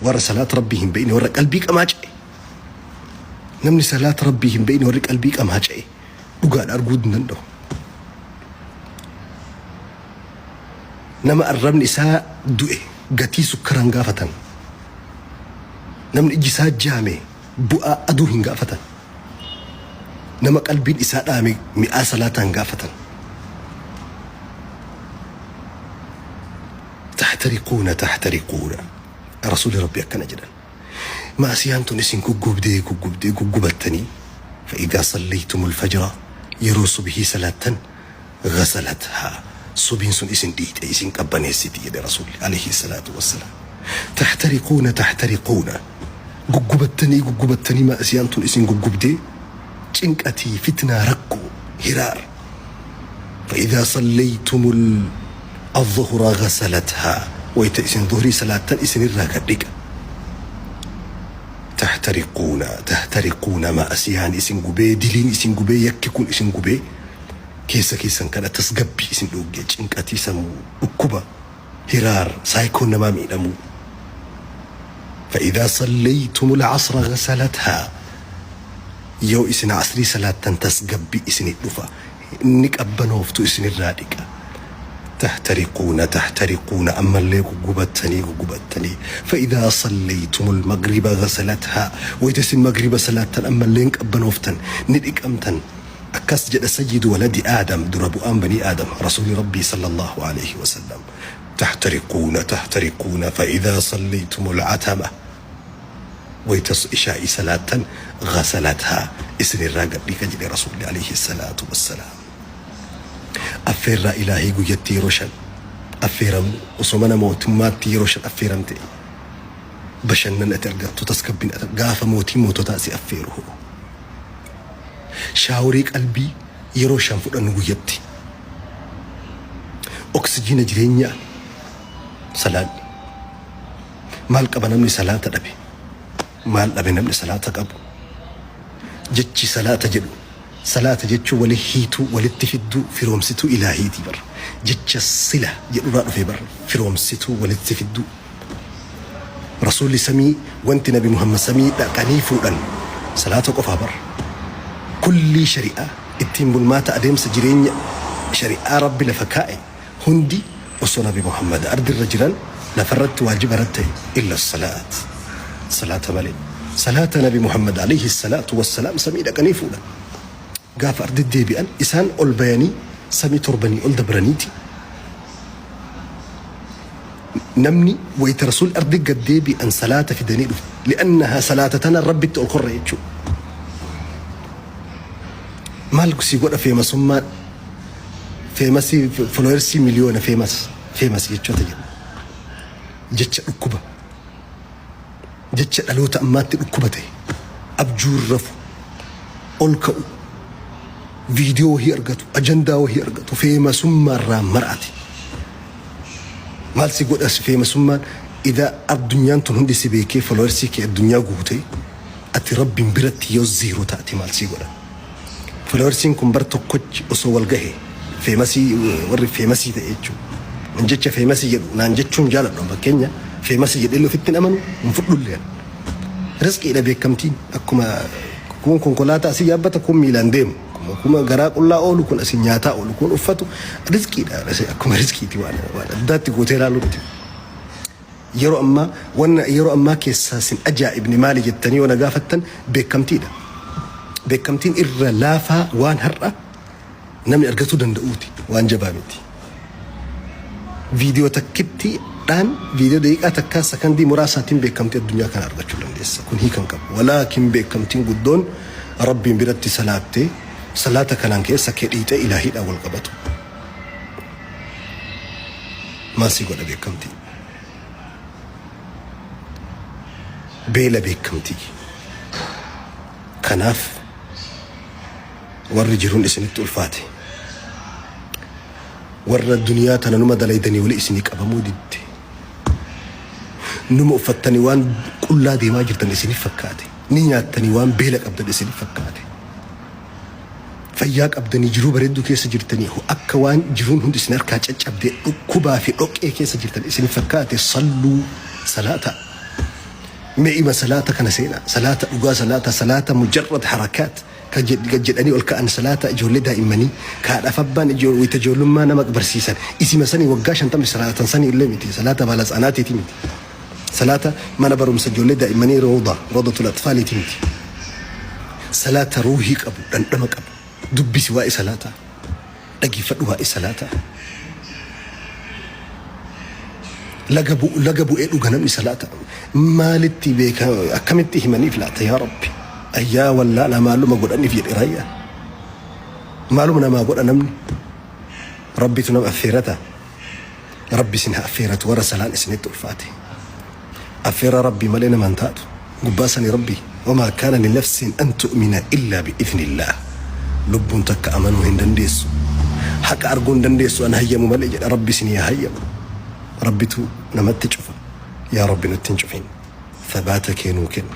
Warra salaata Rabbii hin beekne, warra qalbii qamaaca'e. Namni salaata Rabbii hin beekne, warri qalbii qamaaca'e dhugaadha arguu hin danda'u. Nama arrabni isaa du'e gatii sukkaraan gaafatan. Namni iji isaa jaame bu'aa aduu hin gaafatan. Nama qalbiin isaa dhaame mi'aa salaataa hin gaafatan. Tahtariquuna tahtariquuna. Rasuulli Rabbi akkana jedhan. Ma'asiyaan tun isin guggubdee guggubdee guggubattanii fa'idaa sallaytumul fajra yeroo subhii salaattan ghasalathaa subiin sun isin dhiiyxe isin qabbaneessiti jedhe Rasuulli alayhi salaatu wassalaam. Tahtariquuna tahtariquuna guggubattanii guggubattanii ma'asiyaan tun isin guggubdee cinqatii fitnaa rakkoo hiraar fa'idaa sallaytumul الظهر غسلتها wayta isin zuhrii salaattan isinirraa gad dhiqa. Tahtariquuna tahtariquuna ma'asiyaan isin gubee diliin isin gubee yakki kun isin gubee keessa keessan kana tasgabbii isin dhoogge cinqatii sammuu dhukkuba hiraar saayikoon namaa miidhamuu. فإذا صليتم العصر غسلتها yoo isin asrii salaattan tasgabbii isinit dhufa Inni qabbanooftu isinirraa dhiqa. Tahtariquuna tahtariquuna ammallee guggubattanii guggubattanii. Fa'idaa sallaytumul magriba ghasalathaa wayita isin magriba salaattan ammallee hin qabbanooftan ni dhiqamtan. Akkas jedha sayyidu waladi Aadam dura bu'aan banii Aadam rasuuli Rabbii sallallahu alayhi wasallam. Tahtariquuna tahtariquuna fa'idaa sallaytumul atama wayta ishaa'ii salaattan ghasalathaa isinirraa gad dhiqa jedhe rasuulli alayhi salaatu wassalaam. Affeerraa ilaahii guyyatti yeroo shan affeeramnu osoo mana mootummaatti yeroo shan affeeramte bashannan ati argattu tasgabbiin ati gaafa mootii moototaa si affeeru hoo. Shaaworii qalbii yeroo shan fudhannu guyyatti. Oksijiina jireenyaa salaanni. Maal qaba namni salaata dhabe? Maal dhabe namni salaata qabu? Jechi salaata jedhu salaata jechuun wali hiituu, walitti fidduu, firoomsituu ilaahiitii bar. Jecha sila jedhurraa dhufe bar firoomsituu, walitti fidduu. Rasuulli samii wanti Nabi Muhammad samii dhaqanii fuudhan salaata qofaa bar. Kullii shari'aa ittiin bulmaata adeemsa jireenya shari'aa Rabbi lafa kaa'e hundi osoo nabi Muhammad ardirra jiran lafarratti waajiba irratti ta'e illa salaat salaata malee salaata nabi Muhammad alayhi salaatu wassalaam samii dhaqanii fuudhan gaafa ardi deebi'an isaan ol bayanii samii torbanii ol dabraniiti namni wayita rasuul ardi gad deebi'an salaata fidanii dhufu li'annahaa salaata tana rabbitti ol korra jechuudha maal si godha feemasummaan Feemasii followersii miliyoona feemas feemas jechoota jedhu. Jecha dhukkuba. Jecha dhaloota ammaatti dhukkuba ta'e. Abjuun rafu. Ol ka'u. Viidiyoo wahii argatu. Ajandaa wahii argatu. Feemasummaarraa mar'ate. Maal si godha feemasummaan idaa addunyaan tun hundi si beekee followersii kee addunyaa guute ati rabbiin biratti yoo ziiroo taate maal si godha. Followersiin kun bar tokkochi osoo wal gahe feemasii warri feemasii ta'e jechuudha. An jecha feemasii jedhu naan jechuun jaaladhu fakkeenya feemasii jedhee ofitti hin amanu hin fudhullee. Rizqiidha beekamtiin akkuma kun konkolaataa asii yaabbata kun miilaan deemu kuma garaa qullaa oolu kun asii nyaataa oolu kun uffatu rizqiidha akkuma rizqiiti waan addaatti gootee ilaaluu miti. Yeroo ammaa wanna yeroo ammaa keessaa sin ajaa'ibne maali jettanii yoo na gaafattan beekamtiidha. Beekamtiin irra laafaa waan har'a namni argatuu danda'uuti waan jabaa miti. Viidiyoo takkitti dhaan viidiyoo daqiiqaa takkaa sakandii muraasaatiin beekamtii addunyaa kana argachuu dandeessa. Kun hiika hin qabu. Walaakin beekamtiin guddoon Rabbiin biratti salaattee salaata kanaan keessa kee dhiixee ilaahiidhaan wal qabatu. Maal si godha beekamtii? Beela beekamtii. Kanaaf warri jiruun isinitti ulfaate. Warra duniyaa tana numa dalaydanii wali isinii qabamuu didde. Numa uffattanii waan qullaa deemaa jirtan isiniif fakkaate. Ni nyaattanii waan beela qabdan isiniif fakkaate. Fayyaa qabdanii jiruu bareedduu keessa jirtanii akka waan jiruun hundi isin harkaa caccabdee dhukkubaa fi dhoqqee keessa jirtan isin fakkaate salluu salaata. Mee ima salaata kana seenaa. Salaata dhugaa salaata salaata mujarrad harakaat ka gad jedhanii ol ka'an salaata ijoollee daa'immanii ka haadhaaf abbaan wayita ijoollummaa nama barsiisan isima sanii waggaa 50 salaatan sanii illee miti salaata baalatsanaatiiti miti. Salaata mana barumsa ijoollee daa'immanii rawda rawdatul atfaaliiti miti. Salaata ruuhii qabu dhandhama qabu dubbisi waa'ee salaataa dhageeffadhu waa'ee salaataa. Laga bu'u laga bu'ee dhuga namni salaata maalitti beeka akkamitti himaniif laata yaa rabbi ayyaa wallaalaa maaluma godhaniif jedhe raayyaan maaluma namaa godha namni rabbitu nama affeerata rabbi isin haa affeeratu warra salaan isinitti ulfaate affeera rabbii malee nama hin taatu gubbaa sani rabbi wamaa kaana linafsin an tu'mina illaa bi'idhnillaah lubbuun takka amanuu hin dandeessu haqa arguu hin dandeessu an hayyamu malee jedha rabbi isinii haa hayyamu rabbitu namatti cufa yaa rabbi nutti hin cufin thabaata kee nuu kenni.